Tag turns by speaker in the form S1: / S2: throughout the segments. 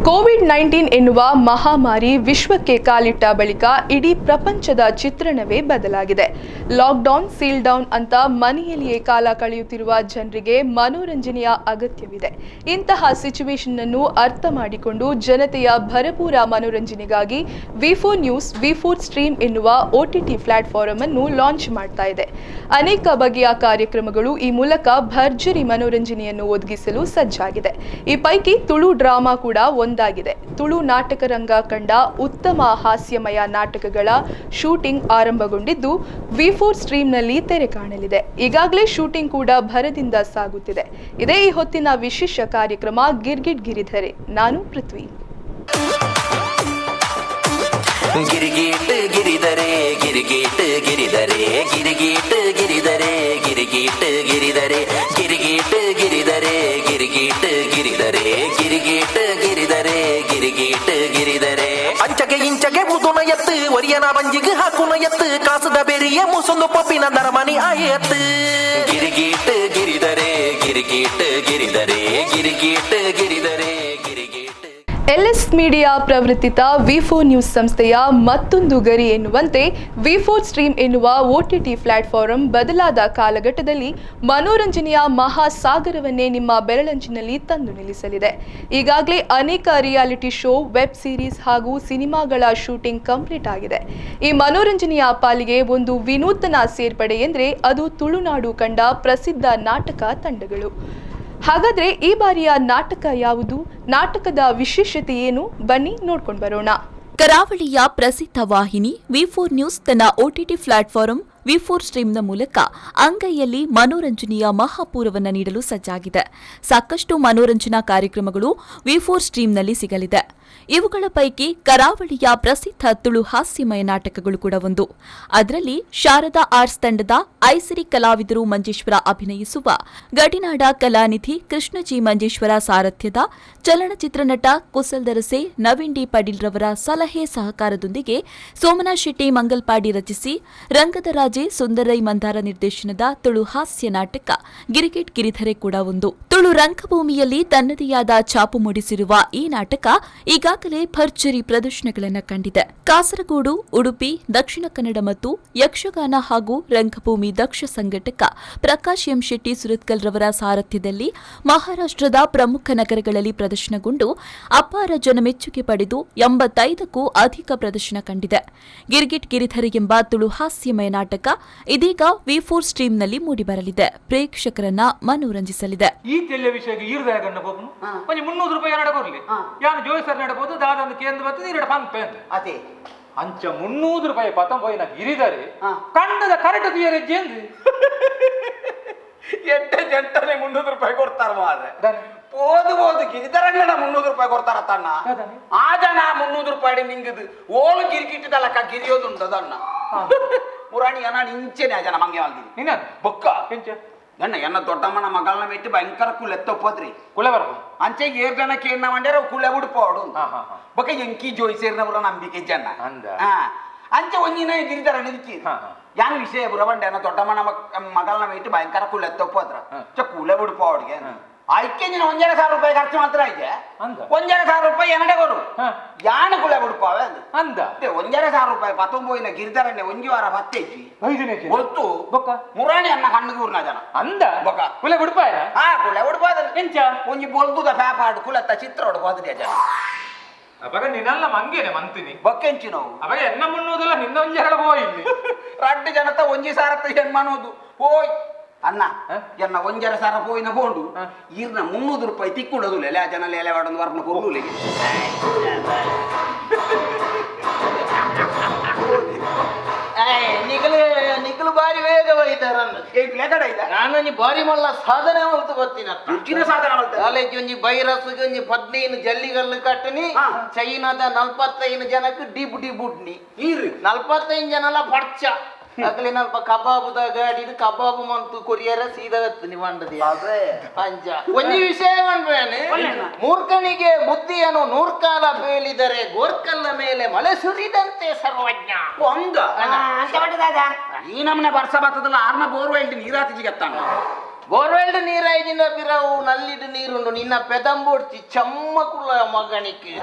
S1: COVID-19 ಎನ್ನುವ ಮಹಾಮಾರಿ ವಿಶ್ವಕ್ಕೆ ಕಾಲಿಟ್ಟ ಬಳಿಕ ಇಡೀ ಪ್ರಪಂಚದ ಚಿತ್ರಣವೇ ಬದಲಾಗಿದೆ. ಲಾಕ್ಡೌನ್, ಸೀಲ್ ಡೌನ್ ಅಂತ ಮನೆಯಲ್ಲಿಯೇ ಕಾಲ ಕಳೆಯುತ್ತಿರುವ ಜನರಿಗೆ ಮನೋರಂಜನೆಯ ಅಗತ್ಯವಿದೆ. ಇಂತಹ ಸಿಚುವೇಶನ್ ಅನ್ನು ಅರ್ಥ ಮಾಡಿಕೊಂಡು ಜನತೆಯ ಭರಪೂರ ಮನೋರಂಜನೆಗಾಗಿ V4 news, V4 stream ಎನ್ನುವ OTT platform ಅನ್ನು ಲಾಂಚ್ ಮಾಡ್ತಾ ಇದೆ. ಅನೇಕ ಬಗೆಯ ಕಾರ್ಯಕ್ರಮಗಳು ಈ ಮೂಲಕ ಭರ್ಜರಿ ಮನೋರಂಜನೆಯನ್ನು ಒದಗಿಸಲು ಸಜ್ಜಾಗಿದೆ. ಈ ಪೈಕಿ ತುಳು ಡ್ರಾಮಾ ಕೂಡ ಒಂದಾಗಿದೆ. ತುಳು ನಾಟಕ ರಂಗ ಕಂಡ ಉತ್ತಮ ಹಾಸ್ಯಮಯ ನಾಟಕಗಳ ಶೂಟಿಂಗ್ ಆರಂಭಗೊಂಡಿದ್ದು V4 ಸ್ಟ್ರೀಮ್ನಲ್ಲಿ ತೆರೆ ಕಾಣಲಿದೆ. ಈಗಾಗಲೇ ಶೂಟಿಂಗ್ ಕೂಡ ಭರದಿಂದ ಸಾಗುತ್ತಿದೆ. ಇದೇ ಈ ಹೊತ್ತಿನ ವಿಶೇಷ ಕಾರ್ಯಕ್ರಮ ಗಿರ್ಗಿಟ್ ಗಿರಿಧರೆ. ನಾನು ಪೃಥ್ವಿ.
S2: ಗಿರಿಗೀಟ್ ಗಿರಿದರೆ ಗಿರಿಗೀಟ್ ಗಿರಿದರೆ ಗಿರಿಗೀಟ್ ಗಿರಿದರೆ ಗಿರಿಗೀಟ್ ಗಿರಿದರೆ ಗಿರಿಗೀಟ್ ಗಿರಿದರೆ ಗಿರಿಗೀಟ್ ಗಿರಿದರೆ ಗಿರಿಗೀಟ್ ಗಿರಿದರೆ ಗಿರಿಗೀಟ್ ಗಿರಿದರೆ ಅಂಚಗೆ ಇಂಚಗೆ ಉದುನ ಎತ್ತು ಒರಿಯನ ಬಂಜಿಗೆ ಹಾಕುನ ಎತ್ತು ಕಾಸದ ಬೆರಿಯ ಮುಸೊಂದು ಪಪ್ಪಿನ ದರಮನಿ ಆಯತ್ತು ಗಿರಿಗೀಟ್ ಗಿರಿದರೆ ಗಿರಿಗೀಟ್ ಗಿರಿದರೆ ಗಿರಿಗೀಟ್ ಗಿರಿದರೆ ಗಿರಿಗೀಟ್.
S1: ಎಲ್ಎಸ್ ಮೀಡಿಯಾ ಪ್ರವರ್ತಿತ V4 news ಸಂಸ್ಥೆಯ ಮತ್ತೊಂದು ಗರಿ ಎನ್ನುವಂತೆ V4 stream ಎನ್ನುವ OTT platform ಬದಲಾದ ಕಾಲಘಟ್ಟದಲ್ಲಿ ಮನೋರಂಜನೆಯ ಮಹಾಸಾಗರವನ್ನೇ ನಿಮ್ಮ ಬೆರಳಂಚಿನಲ್ಲಿ ತಂದು ನಿಲ್ಲಿಸಲಿದೆ. ಈಗಾಗಲೇ ಅನೇಕ ರಿಯಾಲಿಟಿ ಶೋ, ವೆಬ್ ಸೀರೀಸ್ ಹಾಗೂ ಸಿನಿಮಾಗಳ ಶೂಟಿಂಗ್ ಕಂಪ್ಲೀಟ್ ಆಗಿದೆ. ಈ ಮನೋರಂಜನೆಯ ಪಾಲಿಗೆ ಒಂದು ವಿನೂತನ ಸೇರ್ಪಡೆ ಎಂದರೆ ಅದು ತುಳುನಾಡು ಕಂಡ ಪ್ರಸಿದ್ಧ ನಾಟಕ ತಂಡಗಳು. ಹಾಗಾದ್ರೆ ಈ ಬಾರಿಯ ನಾಟಕ ಯಾವುದು, ನಾಟಕದ ವಿಶೇಷತೆ ಏನು, ಬನ್ನಿ ನೋಡ್ಕೊಂಡು ಬರೋಣ.
S3: ಕರಾವಳಿಯ ಪ್ರಸಿದ್ಧ ವಾಹಿನಿ V4 news ತನ್ನ ಓಟಿಟಿ ಪ್ಲಾಟ್ಫಾರಂ V4 ಸ್ಟ್ರೀಮ್ನ ಮೂಲಕ ಅಂಗೈಯಲ್ಲಿ ಮನೋರಂಜನೆಯ ಮಹಾಪೂರವನ್ನು ನೀಡಲು ಸಜ್ಜಾಗಿದೆ. ಸಾಕಷ್ಟು ಮನೋರಂಜನಾ ಕಾರ್ಯಕ್ರಮಗಳು V4 ಸ್ಟ್ರೀಮ್ನಲ್ಲಿ ಸಿಗಲಿದೆ. ಇವುಗಳ ಪೈಕಿ ಕರಾವಳಿಯ ಪ್ರಸಿದ್ಧ ತುಳು ಹಾಸ್ಯಮಯ ನಾಟಕಗಳು ಕೂಡ ಒಂದು. ಅದರಲ್ಲಿ ಶಾರದಾ ಆರ್ಟ್ಸ್ ತಂಡದ ಐಸಿರಿ ಕಲಾವಿದರು ಮಂಜೇಶ್ವರ ಅಭಿನಯಿಸುವ, ಗಡಿನಾಡ ಕಲಾನಿಧಿ ಕೃಷ್ಣಜಿ ಮಂಜೇಶ್ವರ ಸಾರಥ್ಯದ, ಚಲನಚಿತ್ರ ನಟ ಕುಸಲ್ದರಸೆ ನವೀನ್ ಡಿ ಪಡೀಲ್ ರವರ ಸಲಹೆ ಸಹಕಾರದೊಂದಿಗೆ ಸೋಮನಾಥ್ ಶೆಟ್ಟಿ ಮಂಗಲ್ಪಾಡಿ ರಚಿಸಿ, ರಂಗದ ರಾಜೆ ಸುಂದರೈ ಮಂದಾರ ನಿರ್ದೇಶನದ ತುಳು ಹಾಸ್ಯ ನಾಟಕ ಗಿರಿಗಿಟ್ ಗಿರಿಧರೆ ಕೂಡ ಒಂದು. ತುಳು ರಂಗಭೂಮಿಯಲ್ಲಿ ತನ್ನದೇ ಆದ ಛಾಪು ಮೂಡಿಸಿರುವ ಈ ನಾಟಕ ಈಗಾಗಲೇ ಭರ್ಜರಿ ಪ್ರದರ್ಶನಗಳನ್ನು ಕಂಡಿದೆ. ಕಾಸರಗೋಡು, ಉಡುಪಿ, ದಕ್ಷಿಣ ಕನ್ನಡ ಮತ್ತು ಯಕ್ಷಗಾನ ಹಾಗೂ ರಂಗಭೂಮಿ ದಕ್ಷ ಸಂಘಟಕ ಪ್ರಕಾಶ್ ಎಂ ಶೆಟ್ಟಿ ಸುರತ್ಕಲ್ ರವರ ಸಾರಥ್ಯದಲ್ಲಿ ಮಹಾರಾಷ್ಟ್ರದ ಪ್ರಮುಖ ನಗರಗಳಲ್ಲಿ ಪ್ರದರ್ಶನಗೊಂಡು ಅಪಾರ ಜನಮೆಚ್ಚುಗೆ ಪಡೆದು 85ಕ್ಕೂ ಅಧಿಕ ಪ್ರದರ್ಶನ ಕಂಡಿದೆ. ಗಿರ್ಗಿಟ್ ಗಿರಿಧರೆ ಎಂಬ ತುಳು ಹಾಸ್ಯಮಯ ನಾಟಕ ಇದೀಗ V4 ಸ್ಟ್ರೀಮ್ನಲ್ಲಿ ಮೂಡಿಬರಲಿದೆ, ಪ್ರೇಕ್ಷಕರನ್ನ ಮನೋರಂಜಿಸಲಿದೆ.
S4: ಈ ತೆಲ್ಲೆ ವಿಷಯಕ್ಕೆ ಈರ್ದಾಯ ಬೋಪನು ಒಂಜಿ 300 ರೂಪಾಯಿ ನಡ ಕೊರ್ಲಿ, ಯಾನು ಜೋಯಿಸರ್ ನಡಬಹುದು ದಾದಂದು ಕೇಂದ್ರ ಬರ್ತದೆ ಈರಡ ಪಂಪೆ ಅಂತ.
S5: ಅದೇ.
S4: ಅಂಚ 300 ರೂಪಾಯಿ ಪತಂ ಪೋಯಿನ ಗಿರಿದರೆ ಕಂಡದ ಕರೆಕ್ಟ್ ತುಯರೆಜ್ಜೆ ಅಂದು.
S5: ಎಡ್ಡೆ ಜಂಟನೆ 300 ರೂಪಾಯಿ ಕೊಡ್ತಾರ ಮಾರ್ರೆ.
S4: ದಾನೆ?
S5: ಪೋದು ಪೋದು ಗಿರಿಧರಂಗನ 300 ರೂಪಾಯಿ ಕೊಡ್ತಾರ ತಣ್ಣ.
S4: ಹೌದಾನೆ?
S5: ಆ ಜನ 300 ರೂಪಾಯಿ ನಿಂಗದು ಓಳು ಗಿರಿಗಿಟ್ಟದಲ್ಲಕ್ಕ ಗಿರಿಯೋದುಂಟದಣ್ಣ. ಮುರಾಣಿ ನಾನು ಇಂಚೆನೆ ಆ ಜನ ಮಂಗೆ ಮಲ್ದಿನಿ.
S4: ನಿನ್ನ
S5: ಬೊಕ್ಕ
S4: ಎಂಚ?
S5: ನನ್ನ ಎನ್ನ ದೊಡ್ಡಮ್ಮನ ಮಗಳನ್ನ ಮೆಟ್ಟಿ ಭಯಂಕರ ಕುಲೆತ್ತೊಪ್ಪದ್ರಿ.
S4: ಕುಲೆ ಬರ್ಪು.
S5: ಅಂಚೆ ಏರ್ ಜನ ಕೇರ್ನ ಮಂಡ್ಯಾರ ಕುಲೆ ಉಡುಪೋಡು.
S4: ಹಾ, ಹಾ, ಹಾ.
S5: ಬೊಕ್ಕ ಎಂಕಿ ಜೋಯಿಸೇರ್ನವರ ನಂಬಿಕೆ ಜನ.
S4: ಅಂದ.
S5: ಅಂಚೆ ಒಂಜಿನ ಗಿರಿಧರ ನಿಲ್ಕಿ.
S4: ಹಾ, ಹಾ.
S5: ಯಾನ್ ವಿಷಯ ಬುರವಂಡೆ ಎನ್ನ ದೊಡ್ಡಮ್ಮನ ಮಗಳನ್ನ ಮೆಟ್ಟಿ ಭಯಂಕರ ಕುಲೆತ್ತೊಪ್ಪದ್ರ ಚ ಕುಲೆ ಉಡುಪೋಡ್ಗೆ ಆಯ್ಕೆ ನೀನು ಒಂಜರೆ ಸಾವಿರ ರೂಪಾಯಿ ಖರ್ಚು ಮಾತ್ರ ಐತೆ.
S4: ಅಂದ.
S5: ಒಂಜರೆ ಸಾವಿರ ರೂಪಾಯಿ ಎನ್ನಡೆ ಕೊರು. ಯಾನು ಕುಲೆ ಉಡುಪಾವೆ ಅಂದ.
S4: ಅಂದ.
S5: ಒಂಜರೆ ಸಾವಿರ ರೂಪಾಯಿ ಪತ್ತೊಂಬೋಯಿನ ಗಿರಿಧರಣ್ಣೆ ಒಂಜಿ ವಾರ ಪತ್ತೆಜ್ಜಿ.
S4: ಐದನೇ
S5: ಗೊತ್ತು.
S4: ಬೊಕ್ಕ?
S5: ಮುರಾಣಿ ಅನ್ನ ಕಣ್ಣಿಗೆ ಊರ್ನ ಜನ.
S4: ಅಂದ.
S5: ಬೊಕ್ಕ?
S4: ಕುಲೆ ಬಿಡ್ಪಾಯ.
S5: ಆ ಕುಲೆ ಉಡುಪಾದ.
S4: ಎಂಚ?
S5: ಒಂಜಿ ಬೊಲ್ದುದ ಪ್ಯಾಪಾಡು ಕುಲತ್ತ ಚಿತ್ರ ಉಡುಪಾದ್ರಿ ಜನ.
S4: ಅವಾಗ ನಿನ್ನಲ್ಲ ಮಂಗೇನೆ ಮಂತಿನಿ.
S5: ಬೊಕ್ಕೆಂಚಿ ನಾವು.
S4: ಅವಾಗ ಎನ್ನ ಮುನ್ನೂದಲ್ಲ ನಿನ್ನ ಒಂಜಿ ಹೋಯಿಲ್ಲಿ.
S5: ರಡ್ಡು ಜನತ ಒಂಜಿ ಸಾರತ್ತ ಹೆಣ್ಮನೋದು ಹೋಯ್ ಅಣ್ಣ. ಎನ್ನ ಒಂಜರ ಸಾರ ಪೋಯಿನ ಪೋಂಡು. ಈರ್ನ 300 ರೂಪಾಯಿ ತಿಕ್ಕುಡದು ಲೆಲೆ ಆ ಜನ ಲೇಲೆ ವಾಡೊಂದು ವರ್ಣ ಕೊರ್ಲುಲೆ.
S6: ನಿಕಲು ನಿಕಲು ಬಾರಿ ವೇಗ ಬೈತಾರನ್ನ.
S5: ಲೆಗಡ ಇದೆ.
S6: ನಾನೊಂಜಿ ಬಾರಿ ಮಲ್ಲ ಸಾಧನೆ ಮಲ್ತು ಗೊತ್ತಿನ.
S5: ರುಚಿನ ಸಾಧನ ಮಾಡ್ತಾರೆ.
S6: ಕಾಲೇಜ್ ಒಂಜಿ ಬೈರಸ್ಗೆ ಒಂಜಿ 15 ಜಲ್ಲಿಗಲ್ಲು ಕಟ್ಟನಿ. ಚೈನಾದ 45 ಜನಕ್ಕೆ ಡಿಬ್ ಡಿಬುಡ್ನಿ.
S5: ಈರ್
S6: 45 ಜನಲ ಪಡ್ಚ ಅಗಲಿ ನಲ್ಪ ಕಬಾಬುದ ಗಾಡಿ ಕಬಾಬು ಮಂತು ಕೊರಿಯರ ಸೀದಾ ನಿವಂಡದಿ ಅಂಚ ಒಂಜಿ ವಿಷಯ ಪನ್ಪೇನೆ, ಮೂರ್ಖನಿಗೆ ಬುದ್ಧಿಯನ್ನು ನೂರ್ಕಾಲ ಬೇಲಿದರೆ ಗೋರ್ಕಲ್ಲ ಮೇಲೆ ಮಳೆ ಸುರಿದಂತೆ ಸರ್ವಜ್ಞ.
S5: ಒಂದ ಈ ನಮ್ಮನೆ ಬರ್ಸ ಬರ್ತದಲ್ಲ ಆರ್ನ ಬೋರ್ವೆಲ್ ನೀರಾತಿ ಜಿಗತ್ತಾನ.
S6: ಬೋರ್ವೆಲ್ಡ್ ನೀರಾಯಿನ ಬಿರವು ನಲ್ಲಿಡು ನೀರುಂಡು ನಿನ್ನ ಪೆದಂಬೋಡ್ತಿ ಚಮ್ಮಕುള്ള ಮಗನಿಗೆ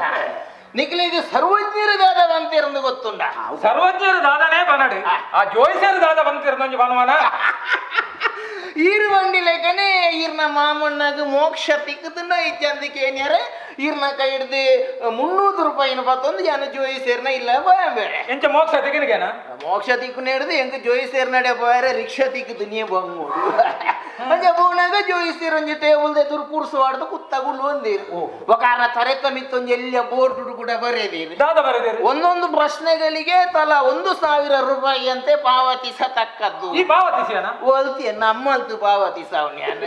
S6: ನಿಕ್ಲಿಗೆ ಸರ್ವಜ್ಞರು ದಾದ ಬಂತಿರಂದು ಗೊತ್ತುಂಡ
S4: ಸರ್ವಜ್ಞರು ದಾದನೇ ಬನಡು ಆ ಜೋಯಿಸರು ದಾದ ಬಂತಿರಂದು ಬನವನ
S6: ಈರು ಬಂಡಿ ಲೆಕ್ಕನೆ ಈರ್ನ ಮಾಮಣ್ಣಗ ಮೋಕ್ಷ ತಿಕ್ಕುತ್ತುಂಡ ಇಚ್ಚಂದಿಕ್ಕೆ ಏನ್ಯಾರೆ ಈರ್ನ ಕೈ ಹಿಡ್ದು 300 ರೂಪಾಯಿನ ಪತ್ತೊಂದು ಜನ ಜೋಯಿಸೇರ್ನ ಇಲ್ಲ ಬೇಡ
S4: ಎಂಚ ಮೋಕ್ಷ ತಿಕ್ಕಿನಗೇನ
S6: ಮೋಕ್ಷ ತಿಕ್ಕು ಹಿಡ್ದು ಎಂಕ ಜೋಯಿಸೇರ್ನಡೆ ಪೋಯರೆ ರಿಕ್ಷಾ ತಿಕ್ಕು ನೀ ಬಂಗೋಡು ಅಂಚ ಪೋನಾಗ ಜೋಯಿಸೇರ್ ಒಂಜಿ ಟೇಬಲ್ ಎದುರು ಕೂರ್ಸು ಆಡ್ದು ಕುತ್ತಗುಲು ಒಂದಿರು ಒಕಾರನ ತರೆತ ಮಿತ್ತೊಂಜಿ ಎಲ್ಲ ಬೋರ್ಡ್ ಕೂಡ ಬರೆದಿರು
S4: ದಾದ ಬರೆದಿರು
S6: ಒಂದೊಂದು ಪ್ರಶ್ನೆಗಳಿಗೆ ತಲಾ 1000 ರೂಪಾಯಿಯಂತೆ ಪಾವತಿಸತಕ್ಕದ್ದು
S4: ಈ ಪಾವತಿಸಿಯನ
S6: ಓಲ್ತಿಯ ನಮ್ಮಲ್ತು ಪಾವತಿಸವನ್ಯಾನ.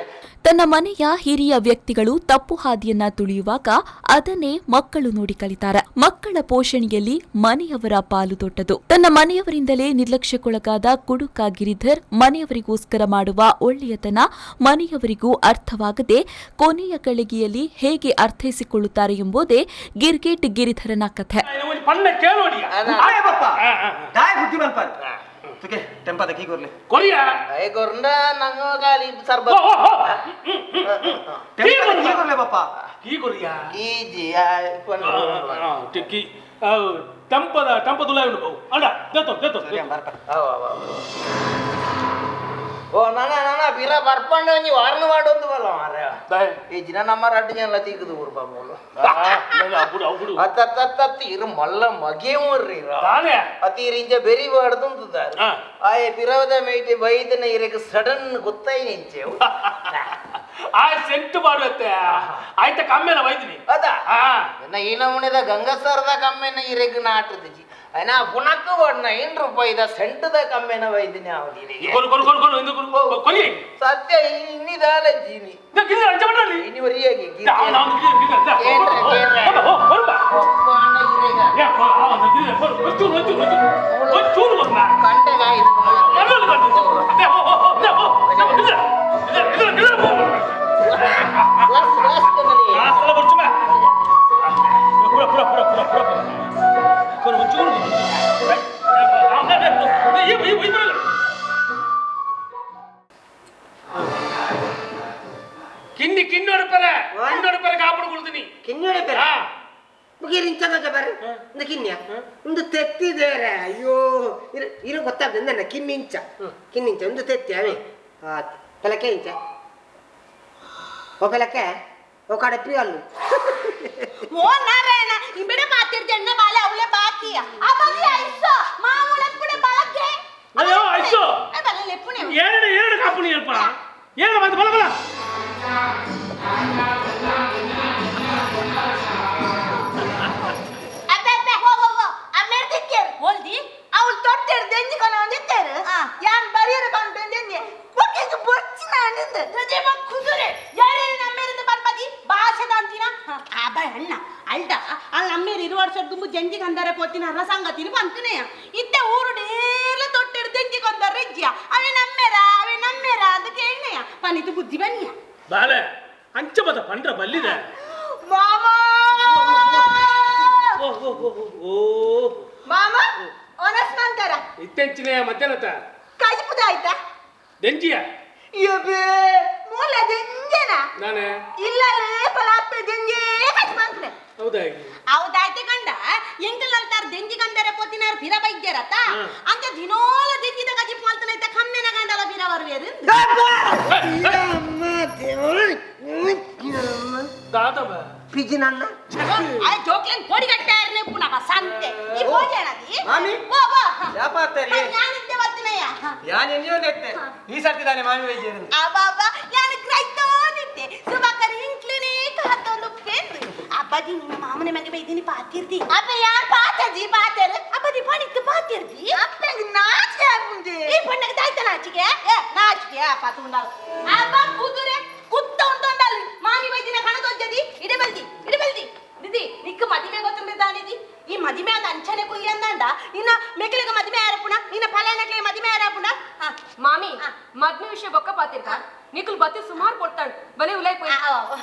S3: ತನ್ನ ಮನೆಯ ಹಿರಿಯ ವ್ಯಕ್ತಿಗಳು ತಪ್ಪು ಹಾದಿಯನ್ನ ತುಳಿಯುವಾಗ ಅದನ್ನೇ ಮಕ್ಕಳು ನೋಡಿ ಕಲಿತಾರೆ. ಮಕ್ಕಳ ಪೋಷಣೆಯಲ್ಲಿ ಮನೆಯವರ ಪಾಲು ದೊಡ್ಡದು. ತನ್ನ ಮನೆಯವರಿಂದಲೇ ನಿರ್ಲಕ್ಷ್ಯಕ್ಕೊಳಗಾದ ಕುಡುಕ ಗಿರಿಧರ್ ಮನೆಯವರಿಗೋಸ್ಕರ ಮಾಡುವ ಒಳ್ಳೆಯತನ ಮನೆಯವರಿಗೂ ಅರ್ಥವಾಗದೆ ಕೊನೆಯ ಗಳಿಗೆಯಲ್ಲಿ ಹೇಗೆ ಅರ್ಥೈಸಿಕೊಳ್ಳುತ್ತಾರೆ ಎಂಬುದೇ ಗಿರ್ಗಿಟ್ ಗಿರಿಧರನ ಕಥೆ.
S6: ಓ ನಾನ ನಾನ ಬಿರ ಬರ್ಪಂಡ ಒಂಜಿ ವಾರ್ನ ಮಾಡೋದು ಬಲ್ಲ ಮಾರ್ರೆ. ಈ ಜಿನ ನಮ್ಮ ರಡ್ಡು ಜನ ತೀಕದು ಊರು ಬಾಮೂಲು ಅತ್ತತ್ತತ್ತ ಇರು ಮಲ್ಲ ಮಗೆ ಮೂರ್ರಿ ಅತಿ ಇಂಚ ಬೆರಿ ಬಾಡ್ದು ಉಂಟುದಾರೆ ಆಯೆ ಪಿರವದ ಮೇಟಿ ಬೈದನ ಇರಕ್ಕೆ ಸಡನ್ ಗೊತ್ತಾಯಿ ನಿಂಚೆ
S7: ಆ ಸೆಂಟು ಮಾಡುತ್ತೆ ಆಯ್ತ ಕಮ್ಮೆನ ಬೈದಿನಿ
S6: ಅದ ಈ ನಮೂನೆದ ಗಂಗಸರದ ಕಮ್ಮೆನ ಇರಕ್ಕೆ ನಾಟದಿಜಿ అయినా పునక్కు పడిన 5 ರೂಪಾಯಿದ ಸೆಂಟದ ಕಮ್ಮೆನ ವೈದಿನಿ ಅವನಿಗೆ
S7: ಕೊರು ಕೊರು ಕೊರು ಕೊರು ಇಂದು ಕೊರು ಕೊಲಿ
S6: ಸತ್ಯ ಇನ್ನಿದಾಲ ಜೀನಿ
S7: ಗಿರಿ ಅಂಚ ಮಾಡಲಿ
S6: ಇನಿ ಒರಿಯಾಗಿ
S7: ನಾವು ಗಿರಿ ಗಿರಿ
S6: ಕೇಂದ್ರ ಕೇಂದ್ರ
S7: ಹೊರಬ
S6: ಒಪ್ಪಣ ಇರೆಗ
S7: ಯಾ ಅವನು ಗಿರಿ ಕೊರು ಚೂರು ಚೂರು ಚೂರು ಚೂರು ಕೊರು
S6: ಕಂಟಗಾಯಿ
S7: ಕಣ್ಣಲ್ಲಿ ಕಂಡು ಹೋ ಹೋ ಹೋ ಹೋ ಇಲ್ಲ ಇಲ್ಲ ಇಲ್ಲ
S6: ಗ್ಲಾಸ್ ಗ್ಲಾಸ್ ಕನ್ನಡಿ
S7: ಗ್ಲಾಸ್ ಬರ್ಚುಮ ಪುರ ಪುರ ಪುರ ಪುರ ಪುರ ಕೊರು ಚೂರು ಕಿನ್ನಿ ಕಿನ್ನೊಡಪರೆ ಕಿನ್ನೊಡಪರೆ ಕಾಪಡು ಕೊಡ್ತೀನಿ
S8: ಕಿನ್ನೊಡಪರೆ ಮುಗಿರಿಂಚ ಬರ್ರಿ ಒಂದು ಕಿನ್ಯ ಒಂದು ತೆತ್ತಿದೇರೆ ಅಯ್ಯೋ ಇರು ಇರು ಗೊತ್ತಾಗ್ತದೆ ನನ್ನ ಕಿನ್ನಿಂಚ ಕಿನ್ನಿಂಚ ಒಂದು ತೆತ್ತಿ ಅವೇ ಪೆಲಕೆ ಇಂಚ ಓ ಪೆಲಕೆ ಓ ಕಡೆ ಪ್ರಿಯಲ್ಲು
S9: ಓ ನಾರಾಯಣ ಇಂಬಿಡ ಮಾತಿರ್ದೆ ಬಾಲೆ ಅವಳೆ ಬಾಕಿಯ ಆ ಬಲಿ ಐಸ ಮಾಮೂಲ ಪುಡೆ ಬಾಲಕ್ಕೆ
S7: ಅಯ್ಯೋ ಐಸು
S9: ಬಲೆ ಲೆಪ್ಪುನೆ
S7: ಎರಡು ಎರಡು ಕಾಪುನಿ ಅಲ್ಪ ಏನು ಬಂದು ಬಲ ಬಲ
S9: ಅಬ್ಬೆ ಅಬ್ಬೆ ಹೋ ಹೋ ಹೋ ಅಮ್ಮೇರ್ ದಿಕ್ಕೇರ್ ಓಲ್ದಿ ಅವಳು ತೊಟ್ಟೆರ್ ದೆಂಜಿ ಕೊನ ಒಂದಿತ್ತೇರು ಯಾನ್ ಬರಿಯರ ಬಂದು ದೆಂಜಿ ಒಕ್ಕೆಗೆ ಬೊಚ್ಚಿನ ಅನಿಂದ ತದೇವ ಕುದುರೆ ಯಾರೇನು ನಮ್ಮೇರಿಂದ ಬರ್ಪದಿ ಭಾಷೆದ ಅಂತಿನ ಆ ಬ ಅಣ್ಣ ಅಲ್ದ ಅಲ್ಲಿ ನಮ್ಮೇರು ಇರುವ ವರ್ಷ ದುಂಬು ಜಂಜಿ ಕಂದಾರೆ ಪೋತಿನ ರಸಂಗತಿನ ಬಂತನೇ ಇತ್ತೆ ಊರು ಡೇರ್ಲ ತೊಟ್ಟೆರ್ ದೆಂಜಿ ಕೊಂದಾರ ರೆಜ್ಜಿಯ ಅವೇ ನಮ್ಮೇರ ಅವೇ ನಮ್ಮೇರ ಅಂತ ಕೇಳ್ನೆಯ ಪನಿತು ಬುದ್ಧಿ ಬನ್ನಿಯ
S7: ಬಾಲೆ ಅಂಚ ಬದ ಪಂಡ್ರ ಬಲ್ಲಿದೆ
S9: ಮಾಮ
S7: ಓ
S9: ಮಾಮ ಒನಸ್ ಮಂತರ
S7: ಇತ್ತೆಂಚಿನ ಮಧ್ಯಾಹ್ನತ
S9: ಕಾಜಿಪುದ ಆಯ್ತಾ
S7: ದೆಂಜಿಯ
S9: ಯಬೇ ಮೂಲ ದೆಂಜನ
S7: ನಾನೇ
S9: ಇಲ್ಲ ಲೇ ಪಲಾಪೆ ದೆಂಜೆ ಕಚ್ ಮಂತ್ರೆ
S7: ಹೌದಾಗಿ
S9: ಹೌದಾಯ್ತು ಗಂಡ ಎಂಕಲ್ತಾರ ದೆಂಜಿ ಗಂಡರೆ ಪೋತಿನಾರ ಬಿರ ಬೈದ್ಯರತ ಅಂತ ದಿನೋಲ ದೆಂಜಿದ ಕಜಿಪ್ ಮಾಡ್ತಾನೆ ಇದ್ದ ಕಮ್ಮೆನ ಗಂಡಲ ಬಿರ ಬರ್ವೇರು
S7: ದಾದವ
S8: ಪಿಜಿನನ್ನ
S9: ಆ ಜೋಕ್ಲೇನ್ ಪೊಡಿ ಕಟ್ಟಾರನೆ ಪುನಃ ಸಂತೆ ಈ ಭೋಜನದಿ
S8: ಮಾಮಿ
S9: ವಾ ವಾ
S4: ಯಾಪಾತ್ತರಿ
S9: ಯಾನಿದ್ದೆ ಬರ್ತೀನಯ್ಯ
S4: ಯಾನ್ ಎನ್ನಿಯೊಂದೆತ್ತೆ ಈ ಸರ್ತಿದಾನೆ ಮಾಮಿ ವೈದ್ಯರು
S9: ಅಬ್ಬಬ್ಬ ಯಾನು ಕ್ರೈತೋನಿದ್ದೆ ಸುಬಾಕರ್ ಇಂಕ್ಲಿನೇ ಕಾತೊಂದು ಪೆನ್ ಅಬ್ಬದಿ ನಿಮ್ಮ ಮಾಮನೆ ಮಗೆ ಬೈದಿನಿ ಪಾತಿರ್ದಿ ಅಬ್ಬ ಯಾರ್ ಪಾತಜಿ ಪಾತೇರು ಅಬ್ಬದಿ ಪಣಿಕ್ತು ಪಾತಿರ್ದಿ ಅಪ್ಪಂಗೆ ನಾಚಿಕೆ ಆಗುಂದೆ ಈ ಪಣ್ಣಗೆ ತಾಯ್ತ ನಾಚಿಕೆ ಏ ನಾಚಿಕೆ ಪಾತು ಉಂಡಾಲ ಅಬ್ಬ ಕುದುರೆ ಕುತ್ತ ಉಂಟೊಂಡಾಲ ಮಾಮಿ ಬೈದಿನ ಕಣದೊಜ್ಜದಿ ಇಡೆ ಬಲ್ದಿ ಇಡೆ ಬಲ್ದಿ ದಿದಿ ನಿಕ್ಕ ಮದಿಮೆ ಗೊತ್ತುಂಡಿದ್ದಾನಿದಿ ಈ ಮದಿಮೆ ಆದ ಅಂಚನೆ ಕುಲ್ಲಿ ಅಂದಾಂಡ ನಿನ್ನ ಮೆಕ್ಲಿಗೆ ಮದಿಮೆ ಆರಪುಣ ನಿನ್ನ ಫಲಾನಕ್ಲಿಗೆ ಮದಿಮೆ ಆರಪುಣ
S10: ಮಾಮಿ ಮದ್ಮೆ ವಿಷಯ ಬೊಕ್ಕ ಪಾತಿರ್ಕ ನಿಕುಲ್ ಬತ್ತಿ ಸುಮಾರು ಕೊಡ್ತಾಳು ಬಲೆ ಉಲೈ ಪೋಯ್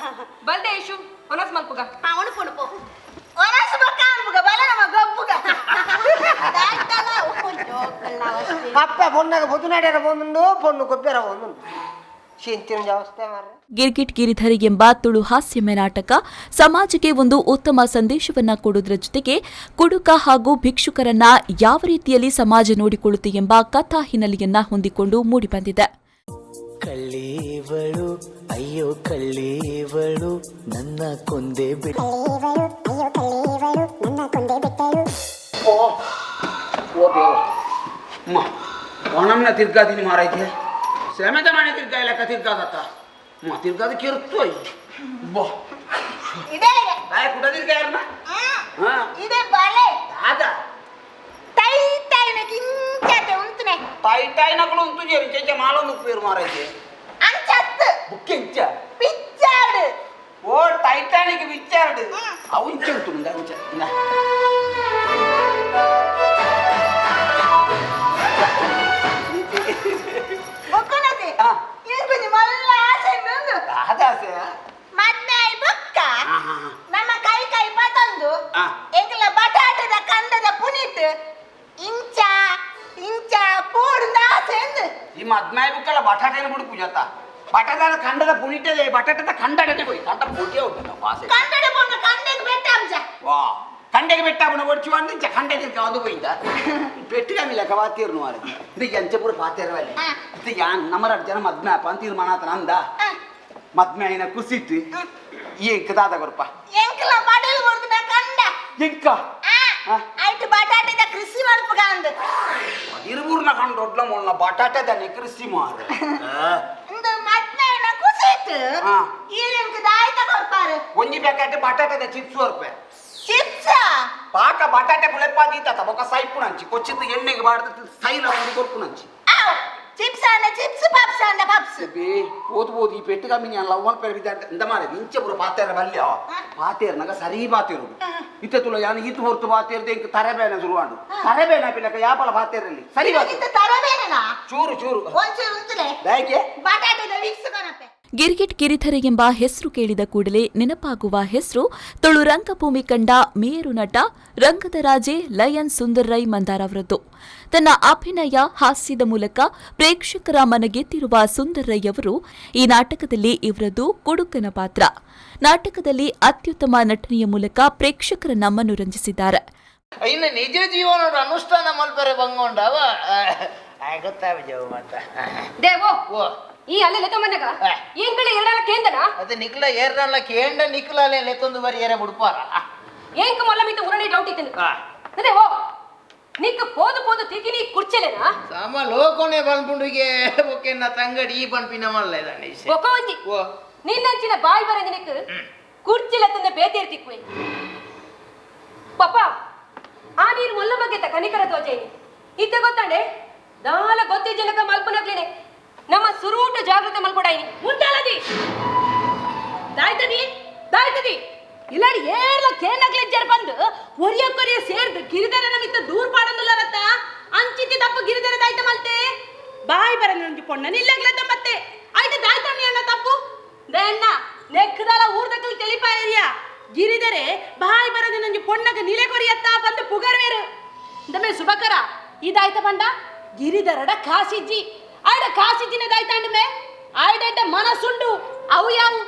S10: ಬಲ್ದೆ ಇಶು ಒನಸ್ ಮಲ್ಪುಗ
S9: ಒಣಪು ಒಣಪು ಒನಸ್ ಬೊಕ್ಕ ಅನ್ಪುಗ ಬಲ ನಮ್ಮ ಗಬ್ಬುಗ
S8: ಅಪ್ಪ ಪೊನ್ನಾಗ ಪೊದ್ದು ನಾಡ್ಯಾರ ಬಂದುಂಡು ಪೊಣ್ಣು ಕೊಬ್ಬ್ಯಾರ ಬಂದುಂಡು ಶಿಂತಿನ ಅವಸ್ಥೆ ಮಾರ್ರೆ.
S3: ಗಿರ್ಗಿಟ್ ಗಿರಿಧರ್ ಎಂಬ ತುಳು ಹಾಸ್ಯಮಯ ನಾಟಕ ಸಮಾಜಕ್ಕೆ ಒಂದು ಉತ್ತಮ ಸಂದೇಶವನ್ನ ಕೊಡುವುದರ ಜೊತೆಗೆ ಕುಡುಕ ಹಾಗೂ ಭಿಕ್ಷುಕರನ್ನ ಯಾವ ರೀತಿಯಲ್ಲಿ ಸಮಾಜ ನೋಡಿಕೊಳ್ಳುತ್ತೆ ಎಂಬ ಕಥಾ ಹಿನ್ನೆಲೆಯನ್ನ ಹೊಂದಿಕೊಂಡು ಮೂಡಿಬಂದಿದೆ.
S2: ಕಳ್ಳೇವಳು ಅಯ್ಯೋ ಕಳ್ಳೇವಳು ನನ್ನ ಕೊಂದೆ ಬಿಟ್ಟು.
S5: ಓ ಓ ದೇವ ಅಮ್ಮ, ಒಣಮ್ನ ತಿರ್ಗಾದಿನಿ ಮಾರಾಯ್ತೆ. ಸಮೇತ ಮನೆ ತಿರ್ಗಾ ಇಲ್ಲ, ತಿರ್ಗಾದತ್ತ ಅಮ್ಮ ತಿರ್ಗಾದ ಕೆರ್ತು. ಅಯ್ಯ ಬಾ.
S9: ಇದೇ.
S5: ಬಾಯ ಕುಟ ತಿರ್ಗಾ ಯಾರನ್ನ? ಹಾ.
S9: ಇದೇ ಬಲೆ.
S5: ದಾದ?
S9: ತೈ ತೈನ ಕಿಂಚತೆ ಉಂತನೆ.
S5: ತಾಯಿ ತಾಯಿ ನಕಲು ಉಂತು ಜೇರಿ ಚೆಂಚ ಮಾಲೊಂದು ಉಪ್ಪೇರು ಮಾರಾಯ್ತೆ.
S9: ಅಂಚತ್ತು.
S5: ಬುಕ್ ಎಂಚ?
S9: ಪಿಚ್ಚಾಡು.
S5: ಓ, ಟೈಟಾನಿಕ್ ವಿಚಾರ್ಡ್ ಅವು ಇಂಚ ಉಂಟು ಇಂದ ಇಂಚ ಇಂದ.
S9: ಬೊಕ್ಕನತೆ.
S5: ಆ.
S9: ಇಂಕೊಂಜಿ ಮಲ್ಲ ಆಸೆ ಉಂಡು.
S5: ದಾದ ಆಸೆ?
S9: ಮದ್ಮೆ ಬೊಕ್ಕ
S5: ಹಾ, ಹಾ, ಹಾ.
S9: ನಮ್ಮ ಕೈ ಕೈ ಪತೊಂದು
S5: ಆ.
S9: ಎಂಕಲ ಬಟಾಟದ ಕಂದದ ಪುನಿಟ್ ಇಂಚ ಇಂಚ ಪೋಡುಂದ ಆಸೆ ಉಂಡು.
S5: ಈ ಮದ್ಮಾಯಿ ಬುಕ್ಕಲ್ಲ ಬಟಾಟೆನ ಬಿಡು ಪೂಜಾತ. ಬಟಾಟದ ಖಂಡದ ಪುನಿಟದೆ, ಬಟಾಟದ ಖಂಡಡನೆ ಹೋಯ್ ಕಂಡ ಪುಟಿಯ ಉಂಟು ವಾಸೆ.
S9: ಕಂಡಡ ಪೋಂಡ ಕಂಡೆಗ್ ಬೆಟ್ಟ ಅಂಶ.
S5: ವಾ, ಕಂಡೆಗೆ ಬೆಟ್ಟ ಅವನ ಒಡ್ಚು ಅಂದು ಇಂಚ ಕಂಡೆ ತಿರ್ಗ ಅದು ಪೋయింದ ಪೆಟ್ಟಿಗೆ ಆಮೇಲೆ ವಾತೀರ್ನು ಮಾರೆ. ಇದು ಎಂಚ ಪೂರ ಪಾತೇರವಲ್ಲಿ.
S9: ಆ.
S5: ಇದು ಯಾನ್ ನಮ್ಮರ ಜನ ಮದ್ಮೆ ಅಪ್ಪ ಅಂತ ತೀರ್ಮಾನ ಆತನ ಅಂದ.
S9: ಆ.
S5: ಮದ್ಮೆ అయిన ಕುಸಿಟ್ಟು ಎಂಕ ದಾದ ಕೊರ್ಪ?
S9: ಎಂಕಲ ಬಡಲ್ ಕೊಡ್ದು ಕಂಡ.
S5: ಎಂಕ?
S9: ಆ.
S5: ಆ.
S9: ಐಟ್ ಬಟಾಟದ ಕೃಷಿ ಮಲ್ಪುಗ ಅಂದು.
S5: ಇರುವೂರ್ನ ಕಂಡು ದೊಡ್ಡ ಮೊಳ್ನ ಬಟಾಟೆ ಕೃಷಿ ಮಾರ.
S9: ಇಂದು ಮದ್ಮೆನ ಕುಸಿಟ್
S5: ಆ.
S9: ಈರೆಂಕ್ ದಾಯ್ತ ಕೊರ್ಪಾರು?
S5: ಒಂಜಿ ಪ್ಯಾಕೆಟ್ ಬಟಾಟದ ಚಿಪ್ಸ್ ಕೊರ್ಪೆ.
S9: ಚಿಪ್ಸ್?
S5: ಪಾಕ ಬಟಾಟೆ ಬುಳೆಪಾದೀತ ಬೊಕ ಸೈಪುನಂಚಿ ಕೊಚ್ಚಿದ್ದು ಎಣ್ಣೆಗೆ ಬಾಡ್ದು ಸೈಲ ಒಂದು ಕೊರ್ಪುನಂಚಿ.
S9: ಆವ್, ಚಿಪ್ಸ್ ಅಂಡ ಚಿಪ್ಸ್, ಪಪ್ಸ್ ಅಂಡ ಪಪ್ಸ್.
S5: ಬೇ ಓದು ಓದು ಈ ಪೆಟ್ಟು ಕಮ್ಮಿ ನಾನು ಲವ್ ಮಲ್ಪೆರೆ ಬಿದ್ದಾಡ ಇಂದ ಮಾರೆ. ಇಂಚ ಪೂರ ಪಾತೇರ ಬಲ್ಯ ಪಾತೇರ್ನಾಗ ಸರಿ ಪಾತೇರು ಇತ್ತೆ ತುಲ ಯಾನ್ ಈತು ಹೊರ್ತು ಪಾತೇರ್ದೆ ಇಂಕ್ ತರಬೇನ ಶುರುವಾಂಡು. ತರಬೇನ ಪಿಲಕ ಯಾಪಲ ಪಾತೇರಲ್ಲಿ ಸರಿ ಪಾತೇರು.
S9: ಇತ್ತ ತರಬೇನಾ?
S5: ಚೂರು ಚೂರು.
S9: ಒಂಚೂರು ಉಂತುಲೆ.
S5: ದಾಯಕೆ?
S9: ಬಟಾಟದ ವಿಕ್ಸ್ ಕೊನಪೆ.
S3: ಗಿರ್ಗಿಟ್ ಗಿರಿಧರ ಎಂಬ ಹೆಸರು ಕೇಳಿದ ಕೂಡಲೇ ನೆನಪಾಗುವ ಹೆಸರು ತುಳು ರಂಗಭೂಮಿ ಕಂಡ ಮೇರು ನಟ, ರಂಗದ ರಾಜೆ ಲಯನ್ ಸುಂದರ್ ರೈ ಮಂದಾರ್ ಅವರದ್ದು. ತನ್ನ ಅಭಿನಯ ಹಾಸ್ಯದ ಮೂಲಕ ಪ್ರೇಕ್ಷಕರ ಮನಗೆದ್ದಿರುವ ಸುಂದರ್ ರೈ ಅವರು ಈ ನಾಟಕದಲ್ಲಿ ಇವರದ್ದು ಕುಡುಕನ ಪಾತ್ರ. ನಾಟಕದಲ್ಲಿ ಅತ್ಯುತ್ತಮ ನಟನೆಯ ಮೂಲಕ ಪ್ರೇಕ್ಷಕರನ್ನ ಮನೋರಂಜಿಸಿದ್ದಾರೆ.
S6: ಇನ್ನು ನಿಜ ಜೀವನ ಅನುಷ್ಠಾನ ಮಲ್ಪರೆ ಬಂಗೊಂಡವ ಗೊತ್ತಾಗ ಮತ್ತ.
S10: ದೇವೋ.
S6: ಓ.
S10: ಈ ಅಲ್ಲೇ ಲೆತ್ತೊಮ್ಮನಗ.
S6: ಆ.
S10: ಏನ್ಕಳೆ ಎರಡಲ್ಲ ಕೇಂದನ?
S6: ಅದು ನಿಕ್ಲ ಏರ್ನಲ್ಲ ಕೇಂಡ ನಿಕ್ಲಾಲೆ ಲೆತ್ತೊಂದು ಬರಿ ಏರೆ ಬಿಡ್ಪಾರ.
S10: ಏಂಕ ಮೊಲ್ಲ ಮಿತ್ತ ಉರಣಿ ಡೌಟ್ ಇತ್ತನು. ಅದೇ ಓ ನಿಕ್ಕ ಪೋದು ಪೋದು ತಿಕಿನಿ ಕುರ್ಚಲೇನಾ?
S6: ಸಮ ಲೋಕೋನೆ ಬನ್ಪುಂಡಿಗೆ ಬೊಕ್ಕೆನ್ನ ತಂಗಡಿ ಈ ಪನ್ಪಿನ ಮಲ್ಲ ಇದ್ದಾನೆ.
S10: ಬೊಕ ಒಂಜಿ.
S6: ಓ.
S10: ನಿನ್ನಂಚಿನ ಬಾಯಿ ಬರಂದಿ ನಿಕ್ ಕುರ್ಚಿಲ ತಂದೆ ಬೇತೇರ್ ತಿಕ್ಕುವೆ ಪಾಪ. ಆ ನೀರು ಮೊಲ್ಲ ಬಗ್ಗೆ ಕನಿಕರ ತೋಜೇನಿ ಇತ್ತೆ ಗೊತ್ತಾಂಡೆ ದಾಲ ಗೊತ್ತಿ ಜನಕ ಮಲ್ಪನಗ್ಲೇನೆ ನಮ್ಮ ಸುರೂಟ ಜಾಗೃತೆ ಮಲ್ಪಡಾಯಿನಿ ಮುಂತಾಲದಿ ದಾಯ್ತದಿ ದಾಯ್ತದಿ ಇಲ್ಲಾಡಿ ಏರ್ಲ ಕೇನಗ್ಲಿಜ್ಜರ್ ಬಂದು ಒರಿಯ ಕೊರಿಯ ಸೇರ್ದು ಗಿರಿಧರ ನಮಿತ್ತ ದೂರ್ ಪಾಡಂದುಲ್ಲರತ್ತ. ಅಂಚಿತಿ ತಪ್ಪು ಗಿರಿಧರ ದಾಯ್ತ ಮಲ್ತೆ ಬಾಯಿ ಬರ ನಂಜಿ ಪೊಣ್ಣ ನಿಲ್ಲಗ್ಲತ್ತ ಮತ್ತೆ ಆಯ್ತು ದಾಯ್ತಣ್ಣಿ ಅಣ್ಣ ತಪ್ಪು ದಯಣ್ಣ ನೆಕ್ಕದಾಲ ಊರ್ದಕ್ಕಲ್ ತೆಲಿಪಾಯರಿಯ ಗಿರಿದರೆ ಬಾಯಿ ಬರದ ನಂಜಿ ಪೊಣ್ಣಗ ನಿಲೆ ಕೊರಿಯತ್ತ ಬಂದು ಪುಗರ್ವೇರು ದಮೆ ಸುಬಕರ ಇದಾಯ್ತ ಬಂಡ ಗಿರಿಧರಡ ಕಾಸಿಜ್ಜಿ ಆಯ್ಡ ಕಾಸಿಜ್ಜಿನ ದಾಯ್ತಾಂಡ ಮೇ ಆಯ್ಡ ಮನಸ್ಸುಂಡು ಅವು ಯಾವು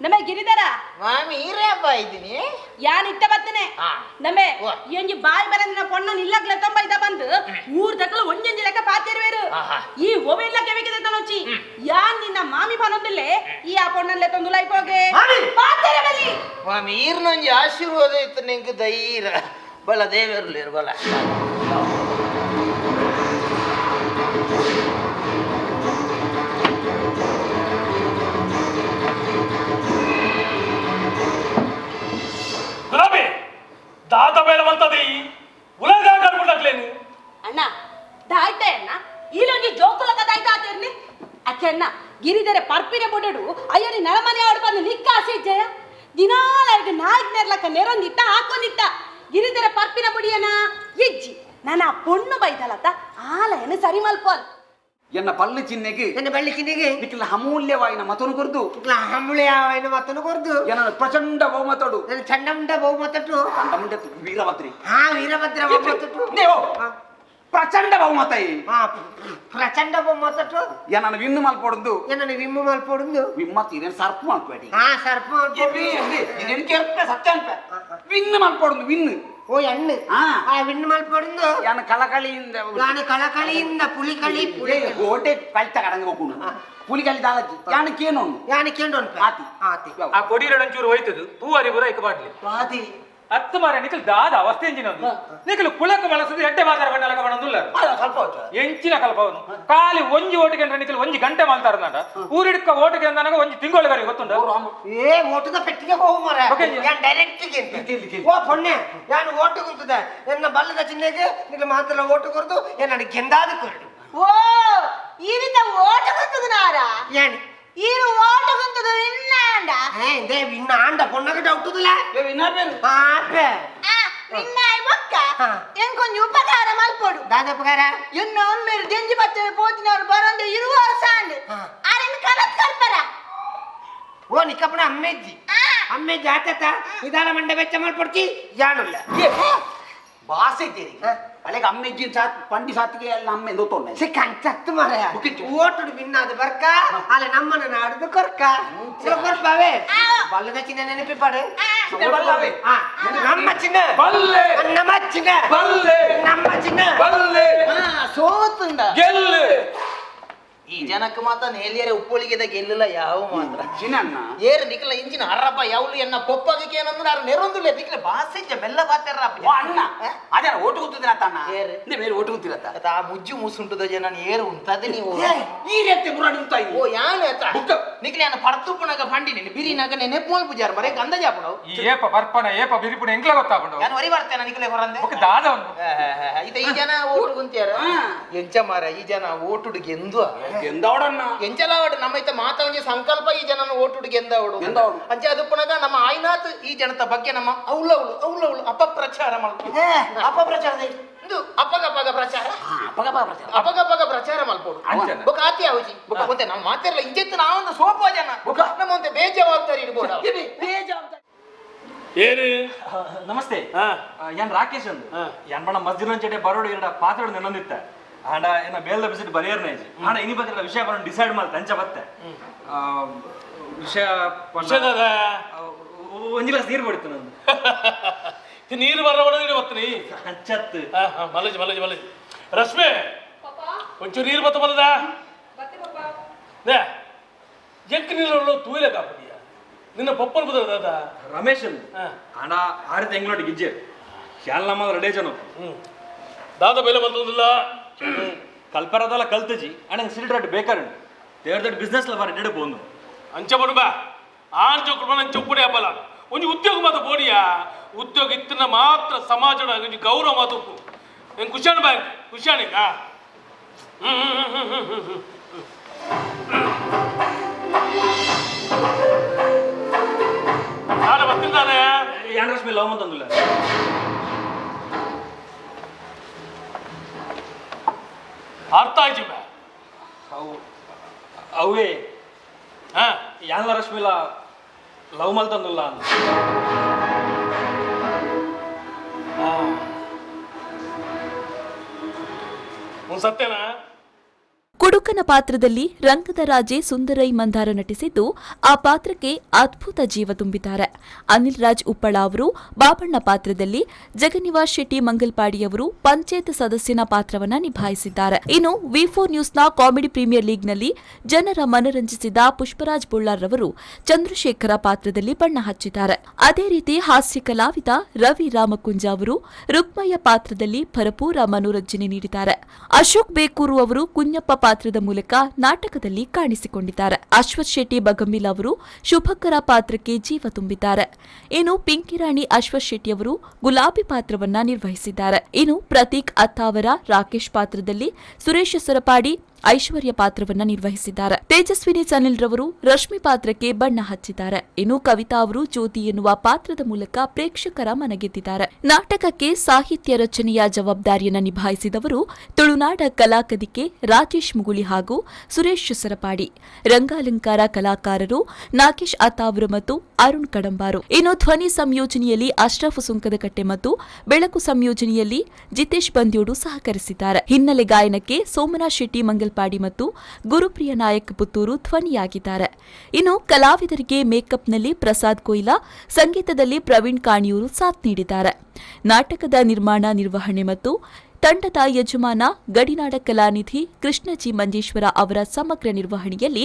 S10: ನಮೆ ಗಿರಿಧರ.
S6: ಮಾಮಿ ಈರೇ ಹಬ್ಬ ಇದ್ದೀನಿ.
S10: ಯಾನ್ ಇತ್ತ ಬತ್ತನೆ.
S6: ಆ.
S10: ನಮೆ
S6: ಓ.
S10: ಎಂಜಿ ಬಾಯಿ ಬರಂದಿನ ಪೊಣ್ಣ ನಿಲ್ಲಗ್ಲ ತಂಬ ಇದ ಬಂದು ಊರ್ ದಕ್ಕಲು ಒಂಜೊಂಜಿ ಲೆಕ್ಕ ಪಾತಿರುವೇರು.
S6: ಆಹಾ.
S10: ಈ ಒವೆಲ್ಲ ಕೆವಿಗೆ ತನೊಚ್ಚಿ ಯಾನ್ ನಿನ್ನ ಮಾಮಿ ಪನೊಂದಿಲ್ಲೆ ಈ ಆ ಪೊಣ್ಣಲ್ಲೇ ತಂದು ಲೈಪೋಗೆ ಪಾತಿರವಲ್ಲಿ.
S6: ಮಾಮಿ ಈರ್ನೊಂಜಿ ಆಶೀರ್ವಾದ ಇತ್ತು ನಿಂಗೆ ಧೈರ್ಯ ಬಲ ದೇವೇರ್ಲೇರು ಬಲ.
S7: ಗುಲಾಬಿ, ದಾತ ಬೇಡ ಬಂತದಿ ಉಲಗ ಕಡ್ಬಿಡ್ಲಾಕ್ಲೇನು?
S10: ಅಣ್ಣ ದಾಯ್ತೆ ಅಣ್ಣ ಇಲ್ಲೊಂಜಿ ಜೋಕುಲಕ ದಾಯ್ತ ಆತಿರ್ನಿ ಅಕ್ಕೆ ಅಣ್ಣ ಗಿರಿದರೆ ಪರ್ಪಿನ ಬೊಡಡು ಅಯ್ಯನಿ ನರಮನೆ ಆಡು ಬಂದು ನಿಕ್ಕ ಆಸೆ ಜಯ ದಿನಾಲ ಈಗ ನಾಯ್ಕ ನೆರ್ಲಕ್ಕ ನೆರೊಂದಿತ್ತ ಹಾಕೊಂದಿತ್ತ ಗಿರಿದರೆ ಪರ್ಪಿನ ಬುಡಿಯನ ಇಜ್ಜಿ ನನ್ನ ಆ ಪೊಣ್ಣು ಬೈದಲತ್ತ ಆಲಯನ ಸರಿ ಮಲ್ಪೋಲ್.
S5: ಎನ್ನ ಪಲ್ಲು ಚಿಹ್ನೆಗೆ
S8: ನನ್ನ ಬಳ್ಳಿ ಚಿನ್ನೆಗೆ
S5: ನಿಕ್ಲ ಅಮೂಲ್ಯವಾಯಿನ ಮತನು ಕೊರ್ದು
S8: ಅಮೂಲ್ಯವಾಯಿನ ಮತನು ಕೊರ್ದು
S5: ಎನ್ನ ಪ್ರಚಂಡ ಬಹುಮತಡು
S8: ನನ್ನ ಚಂಡಮುಂಡ ಬಹುಮತಟು
S5: ಚಂಡಮುಂಡ ವೀರಭದ್ರಿ.
S8: ಹಾ, ವೀರಭದ್ರ ಬಹುಮತಟು.
S5: ನೀವು
S8: ಹಾ.
S5: ಪ್ರಚಂಡ ಬಹುಮತ.
S8: ಪ್ರಚಂಡ ಬಹುಮತ
S5: ನನ್ನ ವಿನ್ನು ಮಲ್ಪೊಡುಂದು.
S8: ನನ್ನ ವಿಮ್ಮು ಮಲ್ಪೊಡುಂದು.
S5: ವಿಮ್ಮತ್ ಇದೇನು ಸರ್ಪ್ ಮಲ್ಪೇಡಿ.
S8: ಹಾ ಸರ್ಪ್ ಮಲ್ಪೊಡು.
S5: ಇದೇನು ಕೆರ್ಪೆ ಸತ್ಯ ಅನ್ಪೆ. Win ಮಲ್ಪೊಡುಂದು win.
S8: ಓ ಎಣ್ಣು. ಆ ವಿನ್ನು ಮಲ್ಪೊಡುಂದು.
S5: ಯಾನ ಕಳಕಳಿಯಿಂದ.
S8: ಯಾನ ಕಳಕಳಿಯಿಂದ ಪುಲಿಕಳಿ ಪುಲಿ
S5: ಓಟೆ ಕಳ್ತ ಕಡಂಗ ಹೋಗುಣ. ಪುಲಿಕಳಿ ದಾಲಜಿ ಯಾನ ಕೇನು
S8: ಯಾನ ಕೇಂಡು
S5: ಆತಿ
S8: ಆತಿ.
S4: ಆ ಕೊಡಿರಡಂಚೂರು ಹೋಯ್ತದು ಪೂವರಿ ಪೂರ ಇಕ್ಕ ಬಾಟ್ಲಿ
S8: ಆತಿ.
S4: ಅತ್ತು ಮಾರ ನಿಖಲ್ ದಾದ ಅವಸ್ಥೆ ಎಂಜಿನ ನಿಖಲ್ ಕುಳಕ ಬಳಸದು ಎಡ್ಡೆ ಬಾದಾರ ಬಣ್ಣಲಕ ಬಣ್ಣದುಲ್ಲ ಎಂಚಿನ ಕಲ್ಪವನು ಖಾಲಿ ಒಂಜಿ ಓಟಿಗೆ ಅಂದ್ರೆ ನಿಖಲ್ ಒಂಜಿ ಗಂಟೆ ಮಾಡ್ತಾರ ನಾಡ ಊರಿಡ್ಕ ಓಟಿಗೆ ಅಂದಾಗ ಒಂಜಿ ತಿಂಗಳು ಕರಿ ಗೊತ್ತುಂಟ.
S8: ಏ ಓಟದ ಪೆಟ್ಟಿಗೆ ಹೋಗು ಮಾರ ಯಾನ್ ಡೈರೆಕ್ಟ್ ಓ ಪೊಣ್ಣೆ ಯಾನು ಓಟು ಕುಂತದೆ ಎನ್ನ ಬಲ್ಲದ ಚಿಹ್ನೆಗೆ ನಿಖಲ್ ಮಾತ್ರ ಓಟು ಕೊರದು ಎನ್ನ ಗೆಂದಾದ ಕೊರಡು.
S9: ಓ ಈ ರೀತ ಓಟು ಕುಂತದ ನಾರ
S8: ಯಾನು
S9: ಈರು ಓಟು ಕುಂತದು ಇನ್ನ ಆಂಡ
S8: they ವಿನ್ನ ಆಂಡ ಪೊಣ್ಣಗೆ ಡೌಟುದಿಲ್ಲ ಆಪೆ
S9: ವಿನ್ನ ಬೊಕ್ಕ ಎಂಕೊಂಜಿ ಉಪಕಾರ ಮಲ್ಪೊಡು.
S8: ದಾದ ಉಪಕಾರ?
S9: ಎನ್ನ ಅಮ್ಮೇರು ದೆಂಜಿ ಬತ್ತವೆ ಪೋತಿನವರು ಬರಂದೆ ಇರುವ ಸಾಂಡ್ ಆರೆನ್ ಕಲತ್ ಕಲ್ಪರ.
S8: ಓ ನಿಕ್ಕಪ್ಪನ ಅಮ್ಮೆಜ್ಜಿ ಅಮ್ಮೆಜ್ಜಿ ಆತತ ಇದಾಲ ಮಂಡೆ ಬೆಚ್ಚ ಮಲ್ಪೊಡ್ಚಿ ಯಾನುಲ್ಲ
S5: ಬಾಸೆ ಇದ್ದೀರಿ ಅಲೆಗೆ ಅಮ್ಮೆಜ್ಜಿನ ಸಾತ್ ಪಂಡಿ ಸಾತಿಗೆ ಎಲ್ಲ ಅಮ್ಮೆ ದೋತೊಂಡೆ
S8: ಸಿಕ್ಕಂಚತ್ತು ಮಾರಾಯ. ಓಟುಡು ಭಿನ್ನಾದ ಬರ್ಕ ಅಲ್ಲ ನಮ್ಮನ ನಾಡುದು ಕೊರ್ಕ ಕೊರ್ಪಾವೆ ಬಲ್ಲದ ಚಿನ್ನ ನೆನಪಿ ಪಾಡು. ನಮ್ಮ ಚಿನ್ನ
S4: ಬಲ್ಲೆ
S8: ನಮ್ಮ ಚಿನ್ನ
S4: ಬಲ್ಲೆ
S8: ನಮ್ಮ ಚಿನ್ನ
S4: ಬಲ್ಲೆ
S6: ಸೋತುಂಡ
S4: ಗೆಲ್ಲು.
S6: ಈ ಜನಕ್ಕೆ ಮಾತ್ರ ನೇಲಿಯರೆ ಉಪ್ಪೊಳಿಗೆದ ಗೆಲ್ಲಿಲ್ಲ ಯಾವ ಮಾತ್ರ
S5: ಚಿನ್ನಣ್ಣ
S6: ಏರು ನಿಖಲ ಇಂಜಿನ ಅರಪ್ಪ ಯಾವ್ಲು ಎನ್ನ ಪೊಪ್ಪಗಕ್ಕೆ ಏನಂದ್ರೆ ಅರ ನೆರೊಂದುಲ್ಲ ನಿಖಲ ಬಾಸೆಜ್ಜ ಮೆಲ್ಲ ಬಾತೆರ್ರಪ್ಪ.
S5: ಅಣ್ಣ ಅದೇ ಓಟು ಕೂತಿದ್ದೀರ ತಣ್ಣ ಮೇಲೆ ಓಟು ಕೂತಿರತ್ತ
S6: ಆ ಮುಜ್ಜು ಮುಸುಂಟುದ ಜನ ಏರು ಉಂಟದೆ ನೀವು
S5: ಈ ರೀತಿ ಮುರಾಡಿ ಉಂಟಾಯಿ.
S6: ಓ ಯಾನು ಆತ ನಿಖಲ ಯಾನ ಪಡ್ತುಪ್ಪುನಗ ಫಂಡಿ ನಿನ್ನ ಬಿರಿನಾಗ ನೆನೆಪು ಮಲ್ಪು ಜಾರ ಮರೆ ಗಂಧ ಜಾಪುಣವು
S4: ಈ ಏಪ ಪರ್ಪನ ಏಪ ಬಿರಿಪುನ ಎಂಕ್ಲ ಗೊತ್ತಾಪುಂಡು
S6: ಯಾನು ವರಿ ಬರ್ತೇನೆ ನಿಖಲೆ ಹೊರಂದೆ
S4: ಓಕೆ ದಾದ ಒಂದು
S6: ಇದ ಈ ಜನ ಓಟು ಕುಂತ್ಯಾರ ಎಂಚ ಮಾರ ಈ ಜನ ಓಟುಡು ಗೆಂದು
S5: ಎಂದವಡಣ್ಣ
S6: ಎಂಚಲಾವಡು ನಮ್ಮ ಇತ್ತ ಮಾತ ಒಂಜಿ ಸಂಕಲ್ಪ ಈ ಜನನ ಓಟುಡು ಗೆಂದವಡು ಅಂಚೆ ಅದು ಪುನಗ ನಮ್ಮ ಆಯ್ನಾಥ್ ಈ ಜನತ ಬಗ್ಗೆ ನಮ್ಮ ಅವಲವಳು ಅವಲವಳು ಅಪಪ್ರಚಾರ ಮಲ್ಪು.
S8: ಅಪಪ್ರಚಾರ
S6: ಇಂದು ಅಪಗಪಗ ಪ್ರಚಾರ ಅಪಗಪಗ ಪ್ರಚಾರ ಮಲ್ಪೋಡು ಬೊಕ ಆತಿ ಆವುಜಿ ಬೊಕ ಒಂತೆ ನಮ್ಮ ಮಾತಿರಲ್ಲ ಇಂಚೆತ್ತು ನಾವೊಂದು ಸೋಪುವ ಜನ ನಮ್ಮ ಒಂತೆ ಬೇಜವಾಬ್ದಾರಿ ಇರ್ಬೋದು.
S7: ಏನು
S4: ನಮಸ್ತೆ ಯಾನ್ ರಾಕೇಶ್ ಅಂದು ಯಾನ್ ಬಣ್ಣ ಮಸ್ಜಿದ್ ಒಂಚೆಡೆ ಬರೋಡು ಎರಡ ಪಾತ್ರೆ ನೆನೊಂದಿತ್ತ ಆಂಡ ಏನ ಬೇಲ್ದ ಬಿಸಿಟ್ ಬರಿಯರ್ನ ಇಜ್ಜಿ ಆಂಡ ಇನಿ ಬತ್ತಿರ ವಿಷಯ ಬರೋಣ ಡಿಸೈಡ್ ಮಾಡ್ತ ಅಂಚ ಬತ್ತೆ ವಿಷಯ ಒಂಜಿ ಗ್ಲಾಸ್ ನೀರು ಬಡಿತು ನಂದು
S7: ನೀರು ಬರವಣ ನೀರು ಬತ್ತೀನಿ
S4: ಅಂಚತ್ತು
S7: ಮಲಜಿ ಮಲಜಿ ಮಲಜಿ ರಶ್ಮಿ ಒಂಚೂರು ನೀರು ಬತ್ತ ಬಲ್ಲದ ಎಂಕ್ ನೀರು ತೂಯಿಲೆ ಕಾಪಡಿಯ ನಿನ್ನ ಪಪ್ಪನ ಬದಲ ದಾದ
S4: ರಮೇಶ್ ಆಂಡ ಆರಿತ ಎಂಗ್ಲೋಟಿ ಗಿಜ್ಜೆ ಶಾಲ್ ನಮ್ಮ ರೆಡೇ ಜನ
S7: ದಾದ ಬೇಲೆ ಬಂತದಿಲ್ಲ
S4: ಕಲ್ಪರದಲ್ಲ ಕಲ್ತಜಿ ಅಣ್ಣ ಸಿಲಿಂಡರ್ ಬೇಕಾರು ದೇವ್ರ ದೊಡ್ಡ ಬಿಸ್ನೆಸ್ ಬಾರ ಡೆಡ್ ಬೋಂದು
S7: ಅಂಚ ಬಡುಬಾ ಆನ್ ಚೊಕ್ಕಡ ಅಂಚ ಉಪ್ಪುಡಿ ಹಬ್ಬಲ ಒಂಜಿ ಉದ್ಯೋಗ ಮಾತ ಬೋಡಿಯಾ ಉದ್ಯೋಗ ಇತ್ತನ ಮಾತ್ರ ಸಮಾಜ ಒಂಜಿ ಗೌರವ ಮಾತ ಉಪ್ಪು ಎಂಗ್ ಕುಶಾಣ ಬ್ಯಾಂಕ್ ಕುಶಾಣಿಕ ನಾಳೆ ಬರ್ತಿದ್ದಾನೆ
S4: ಯಾನ್ ರಶ್ಮಿ ಲವ್ ಅಂತಂದಿಲ್ಲ
S7: ಅರ್ಥ ಆಯ್ತು ಬಾ
S4: ಅವೇ ಯಾನ್ಲ ರಶ್ಮಿಲ ಲವ್ ಮಲ್ತಂದುಲ್ಲ ಅಂತ
S7: ಸತ್ಯನಾ?
S3: ಕುಡುಕನ ಪಾತ್ರದಲ್ಲಿ ರಂಗದ ರಾಜೆ ಸುಂದರೈ ಮಂದಾರ ನಟಿಸಿದ್ದು ಆ ಪಾತ್ರಕ್ಕೆ ಅದ್ಭುತ ಜೀವ ತುಂಬಿದ್ದಾರೆ. ಅನಿಲ್ ರಾಜ್ ಉಪ್ಪಳ ಅವರು ಬಾಬಣ್ಣ ಪಾತ್ರದಲ್ಲಿ, ಜಗನ್ನಿವಾಸ್ ಶೆಟ್ಟಿ ಮಂಗಲ್ಪಾಡಿಯವರು ಪಂಚಾಯತ್ ಸದಸ್ಯನ ಪಾತ್ರವನ್ನ ನಿಭಾಯಿಸಿದ್ದಾರೆ. ಇನ್ನು ವಿ4 ನ್ಯೂಸ್ನ ಕಾಮಿಡಿ ಪ್ರೀಮಿಯರ್ ಲೀಗ್ನಲ್ಲಿ ಜನರ ಮನರಂಜಿಸಿದ ಪುಷ್ಪರಾಜ್ ಬೊಳ್ಳಾರ್ ರವರು ಚಂದ್ರಶೇಖರ ಪಾತ್ರದಲ್ಲಿ ಬಣ್ಣ ಹಚ್ಚಿದ್ದಾರೆ. ಅದೇ ರೀತಿ ಹಾಸ್ಯ ಕಲಾವಿದ ರವಿ ರಾಮಕುಂಜ ಅವರು ರುಕ್ಮಯ್ಯ ಪಾತ್ರದಲ್ಲಿ ಭರಪೂರ ಮನೋರಂಜನೆ ನೀಡಿದ್ದಾರೆ. ಅಶೋಕ್ ಬೇಕೂರು ಅವರು ಕುഞ്ഞಪ್ಪ ಪಾತ್ರದ ಮೂಲಕ ನಾಟಕದಲ್ಲಿ ಕಾಣಿಸಿಕೊಂಡಿದ್ದಾರೆ. ಅಶ್ವಥ್ ಶೆಟ್ಟಿ ಬಗಂಬಿಲ್ ಅವರು ಶುಭಕರ ಪಾತ್ರಕ್ಕೆ ಜೀವ ತುಂಬಿದ್ದಾರೆ. ಇನ್ನು ಪಿಂಕಿರಾಣಿ ಅಶ್ವಥ್ ಶೆಟ್ಟಿ ಅವರು ಗುಲಾಬಿ ಪಾತ್ರವನ್ನ ನಿರ್ವಹಿಸಿದ್ದಾರೆ. ಇನ್ನು ಪ್ರತೀಕ್ ಅತ್ತಾವರ ರಾಕೇಶ್ ಪಾತ್ರದಲ್ಲಿ, ಸುರೇಶ್ ಸೊರಪಾಡಿ ಐಶ್ವರ್ಯ ಪಾತ್ರವನ್ನ ನಿರ್ವಹಿಸಿದ್ದಾರೆ. ತೇಜಸ್ವಿನಿ ಸನಿಲ್ ರವರು ರಶ್ಮಿ ಪಾತ್ರಕ್ಕೆ ಬಣ್ಣ ಹಚ್ಚಿದ್ದಾರೆ. ಇನ್ನು ಕವಿತಾ ಅವರು ಜ್ಯೋತಿ ಎನ್ನುವ ಪಾತ್ರದ ಮೂಲಕ ಪ್ರೇಕ್ಷಕರ ಮನಗೆದ್ದಿದ್ದಾರೆ. ನಾಟಕಕ್ಕೆ ಸಾಹಿತ್ಯ ರಚನೆಯ ಜವಾಬ್ದಾರಿಯನ್ನು ನಿಭಾಯಿಸಿದವರು ತುಳುನಾಡ ಕಲಾಕದಿಕೆ ರಾಜೇಶ್ ಮುಗುಳಿ ಹಾಗೂ ಸುರೇಶ್ ಸರಪಾಡಿ, ರಂಗಾಲಂಕಾರ ಕಲಾಕಾರರು ನಾಗೇಶ್ ಅತಾವ್ರ ಮತ್ತು ಅರುಣ್ ಕಡಂಬಾರು. ಇನ್ನು ಧ್ವನಿ ಸಂಯೋಜನೆಯಲ್ಲಿ ಅಶ್ರಫ್ ಸುಂಕದಕಟ್ಟೆ ಮತ್ತು ಬೆಳಕು ಸಂಯೋಜನೆಯಲ್ಲಿ ಜಿತೇಶ್ ಬಂದ್ಯೋಡು ಸಹಕರಿಸಿದ್ದಾರೆ. ಹಿನ್ನೆಲೆ ಗಾಯನಕ್ಕೆ ಸೋಮನಾ ಶೆಟ್ಟಿ ಮಂಗಲ್ಪಾಡಿ ಮತ್ತು ಗುರುಪ್ರಿಯ ನಾಯಕ್ ಪುತ್ತೂರು ಧ್ವನಿಯಾಗಿದ್ದಾರೆ. ಇನ್ನು ಕಲಾವಿದರಿಗೆ ಮೇಕಪ್ನಲ್ಲಿ ಪ್ರಸಾದ್ ಕೊಯ್ಲಾ, ಸಂಗೀತದಲ್ಲಿ ಪ್ರವೀಣ್ ಕಾಣಿಯೂರು ಸಾಥ್ ನೀಡಿದ್ದಾರೆ. ನಾಟಕದ ನಿರ್ಮಾಣ, ನಿರ್ವಹಣೆ ಮತ್ತು ತಂಡದ ಯಜಮಾನ ಗಡಿನಾಡ ಕಲಾನಿಧಿ ಕೃಷ್ಣಜಿ ಮಂಜೇಶ್ವರ ಅವರ ಸಮಗ್ರ ನಿರ್ವಹಣೆಯಲ್ಲಿ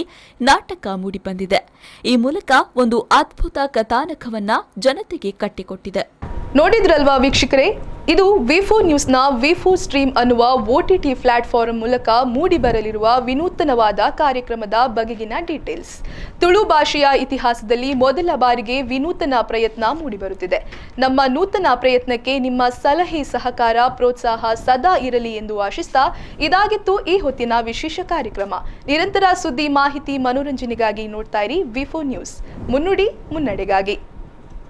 S3: ನಾಟಕ ಮೂಡಿಬಂದಿದೆ. ಈ ಮೂಲಕ ಒಂದು ಅದ್ಭುತ ಕಥಾನಕವನ್ನ ಜನತೆಗೆ ಕಟ್ಟಿಕೊಟ್ಟಿದೆ.
S1: ನೋಡಿದ್ರಲ್ವಾ ವೀಕ್ಷಕರೇ, ಇದು ವಿ4 ನ್ಯೂಸ್ನ ವಿ4 ಸ್ಟ್ರೀಮ್ ಅನ್ನುವ ಒಟಿಟಿ ಪ್ಲಾಟ್ಫಾರ್ಮ್ ಮೂಲಕ ಮೂಡಿಬರಲಿರುವ ವಿನೂತನವಾದ ಕಾರ್ಯಕ್ರಮದ ಬಗೆಗಿನ ಡೀಟೇಲ್ಸ್. ತುಳು ಭಾಷೆಯ ಇತಿಹಾಸದಲ್ಲಿ ಮೊದಲ ಬಾರಿಗೆ ವಿನೂತನ ಪ್ರಯತ್ನ ಮೂಡಿಬರುತ್ತಿದೆ. ನಮ್ಮ ನೂತನ ಪ್ರಯತ್ನಕ್ಕೆ ನಿಮ್ಮ ಸಲಹೆ, ಸಹಕಾರ, ಪ್ರೋತ್ಸಾಹ ಸದಾ ಇರಲಿ ಎಂದು ಆಶಿಸ್ತಾ ಇದಾಗಿತ್ತು ಈ ಹೊತ್ತಿನ ವಿಶೇಷ ಕಾರ್ಯಕ್ರಮ. ನಿರಂತರ ಸುದ್ದಿ, ಮಾಹಿತಿ, ಮನೋರಂಜನೆಗಾಗಿ ನೋಡ್ತಾ ಇರಿ ವಿ4 ನ್ಯೂಸ್. ಮುನ್ನುಡಿ ಮುನ್ನಡೆಗಾಗಿ.